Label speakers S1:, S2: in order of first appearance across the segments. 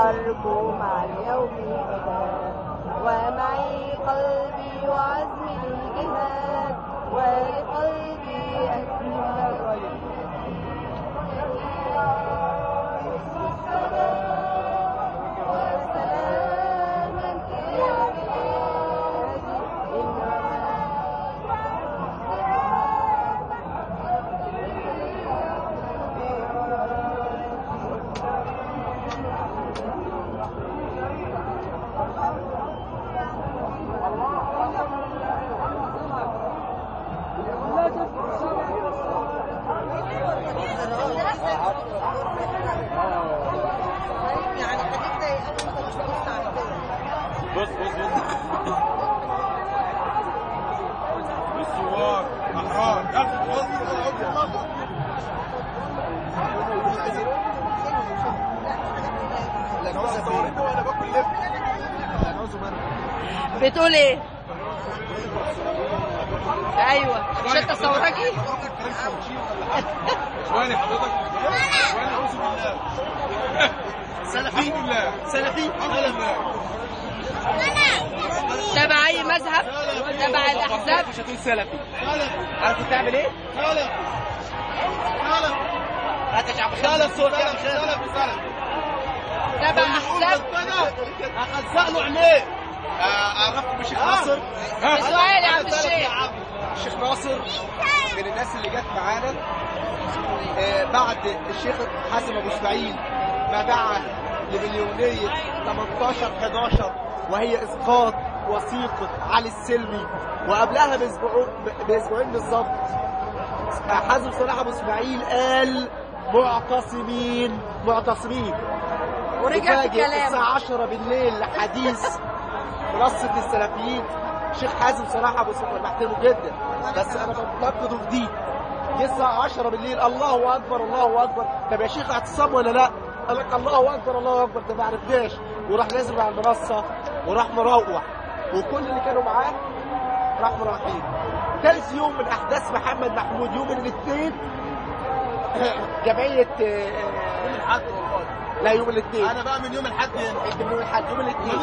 S1: أرجو مع اليوم غدا، ومعي قلبي وعزمي للجهاد، ولقلبي أسمى وسلاما يا بلادي.
S2: يعني خليك زي انا، انت مش بص على كده.
S3: بص بص بص الثوار احرار.
S2: بتقول ايه؟ ايوه مش انت ثورجي؟
S3: ثواني حضرتك، ثواني. اعوذ بالله. سلفي سلفي
S2: تبع اي مذهب؟ تبع الاحزاب؟
S4: مش هتقول سلفي. عارف بتعمل ايه؟
S3: سلفي سلفي سلفي سلفي
S2: تبع احزاب.
S3: هخزق له عينيه. اعرفكم بالشيخ ناصر.
S2: سؤال يا عم الشيخ.
S4: الشيخ ناصر من الناس اللي جت معانا بعد الشيخ حازم ابو اسماعيل ما دعا لمليونيه 18/11 وهي اسقاط وثيقة علي السلمي، وقبلها باسبوعين بالظبط حازم صلاح ابو اسماعيل قال معتصمين معتصمين،
S2: ورجع في كلامه
S4: الساعة 10 بالليل لحديث منصة السلفيين. الشيخ حازم صلاح ابو اسماعيل بحترمه جدا، بس انا بنتقده في دي. جه الساعة 10 بالليل الله اكبر الله اكبر. طب يا شيخ اعتصام ولا لا؟ قال لك الله اكبر الله اكبر. ده ما عرفناش، وراح نازل على المنصة وراح مروح، وكل اللي كانوا معاه راح مروحين. ثالث يوم من احداث محمد محمود يوم الاثنين جمعية
S3: يوم الاحد والله.
S4: لا يوم الاثنين.
S3: انا بقى من يوم الاحد هنا.
S4: انت من يوم الاحد. يوم الاثنين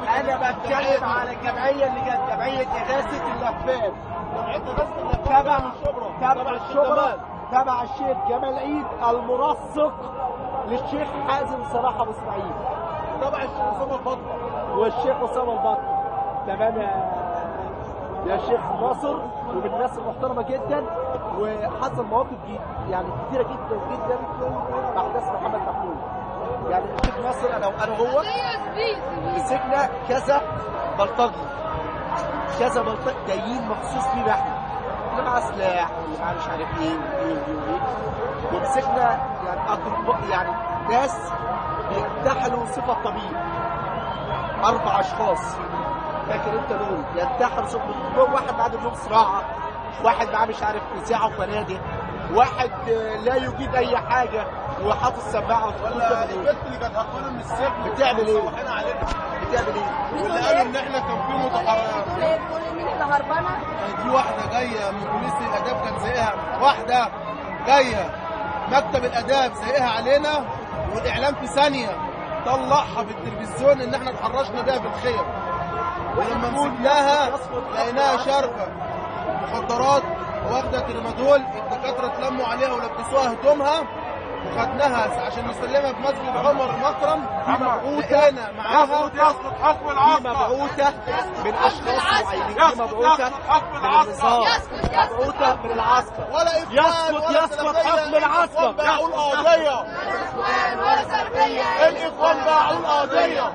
S4: انا بتكلم على الجمعية اللي جت، جمعية اغاثه اللهفان.
S3: جمعية اغاثه اللهفان
S4: تبع الشبرا، تبع الشيخ جمال عيد المنسق للشيخ حازم صلاح ابو اسماعيل،
S3: تبع الشيخ اسامة البطل
S4: والشيخ اسامة البطل. تمام يا شيخ ناصر، ومن الناس المحترمة جدا، وحصل مواقف يعني كتيرة جدا جدا مع احداث محمد محمود. يعني الشيخ ناصر انا وهو مسكنا كذا بلطجي، كذا بلطجي جايين مخصوص لينا احنا، اللي معاه سلاح واللي معاه مش عارف ايه وايه وايه وايه، ومسكنا يعني اطباء، يعني ناس بينتحلوا صفة طبيب، 4 اشخاص فاكر انت دول ينتحلوا صفة طبيب. واحد معاه دبلوم صراعه، واحد معاه مش عارف اذاعة وفنادق، واحد لا يجيد اي حاجة وحاطط السماعة.
S3: ولا البنت اللي كانت هربانه من السجن
S4: بتعمل ايه؟ بتعمل ايه؟
S3: واللي قالوا ان احنا كان في متحررين.
S1: بتقول مين اللي هربانه؟
S3: كان في واحدة جاية من بوليس الاداب كان سايقها، واحدة جاية مكتب الاداب سايقها علينا، والاعلام في ثانية طلعها في التلفزيون ان احنا اتحرشنا بيها بالخير. ولما مسكناها لقيناها شاربه مخدرات واخده ترمادول، الدكاترة اتلموا عليها ولبسوها هدومها وخدناها عشان نسلمها في مسجد عمر المكرم. لقينا معاها
S4: يسقط حكم العسكر، مبعوثه من اشخاص معينين، مبعوثه من النظام، مبعوثه من العسكر.
S3: ولا
S4: يسقط يسقط حكم العسكر.
S3: باعوا القضية، الاخوان باعوا القضية.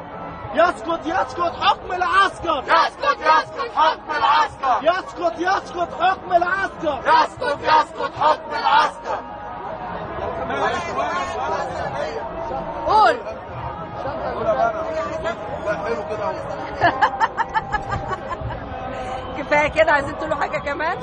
S4: يسقط يسقط حكم العسكر،
S3: يسقط يسقط حكم العسكر،
S4: يسقط يسقط حكم العسكر،
S3: يسقط يسقط حكم العسكر.
S2: قول.
S3: لا حلو كده.
S2: كفاية كده. عايزين تقولوا حاجة كمان؟